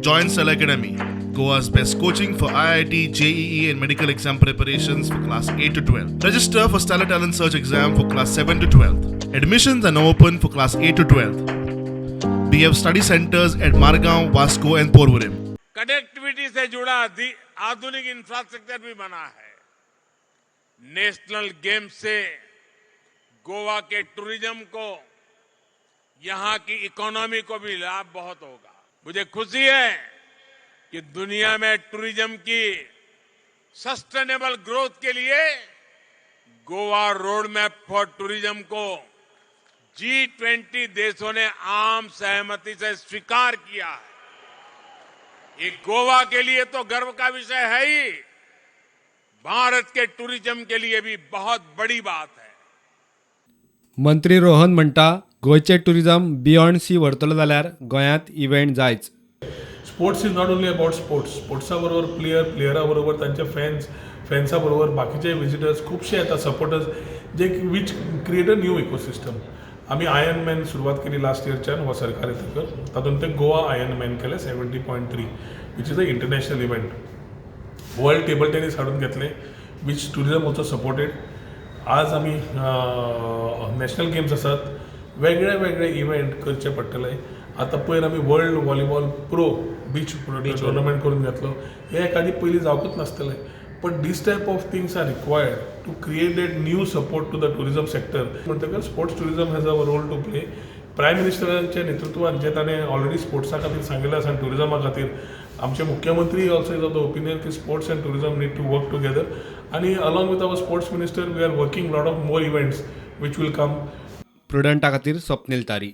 Join Stellar Academy, Goa's best coaching for IIT, JEE, and medical exam preparations for class 8 to 12. Register for Stellar Talent Search exam for class 7 to 12. Admissions are now open for class 8 to 12. We have study centers at Margaon, Vasco, and Porvorim. Connectivity से जुड़ा आधुनिक infrastructure भी बना है। National games से Goa K tourism को, यहां की economy को भी लाभ बहुत होगा। मुझे खुशी है कि दुनिया में टूरिज्म की सस्टेनेबल ग्रोथ के लिए Goa road map for tourism को जी 20 देशों ने आम सहमति से स्वीकार किया है। ये गोवा के लिए तो गर्व का विषय है ही, भारत के टूरिज्म के लिए भी बहुत बड़ी बात है। मंत्री रोहन म्हणटा, गोंयचें टुरिजम बियॉन्ड सी व्हरतलो जाल्यार गोंयांत इव्हेंट जायच. Sports is not only about sports. स्पोर्ट्सा बरोबर प्लेयर, प्लेयरा बरोबर तांचे फॅन्स, फॅन्सा बरोबर बाकीचे विजिटर्स खुबशे येता, supporters J which create a new ecosystem. आमी आयर्न मॅन सुरवात केली लास्ट इयरच्यान हो सरकार येतकर. तातूंत ते गोवा आयर्न मॅन केले 70.3, which is a international event. World Table Tennis हाडून घेतले, which tourism also supported. आज आमी नॅशनल गेम्स आसात, वेगळे वेगळे इव्हेंट करचे पडटले. आतां पयर आमी World Volleyball Pro Beach Tournament करून घेतलो. हे एखादी पयलीं जावकूच नासतलें, but this type of things are required to create that new support to the tourism sector. म्हणटकच sports tourism has a role to play. Prime मिनिस्टरांच्या नेतृत्वान जे ताणें ऑलरेडी स्पोर्ट्सा खातीर सांगिल्लें आसा आनी टुरिजमा खातीर, आमचे मुख्यमंत्री also is of the opinion की sports and tourism need to work together. आनी along with our sports minister, we are working lot of more events which will come. प्रुडंटा खातीर स्वप्नील तारी.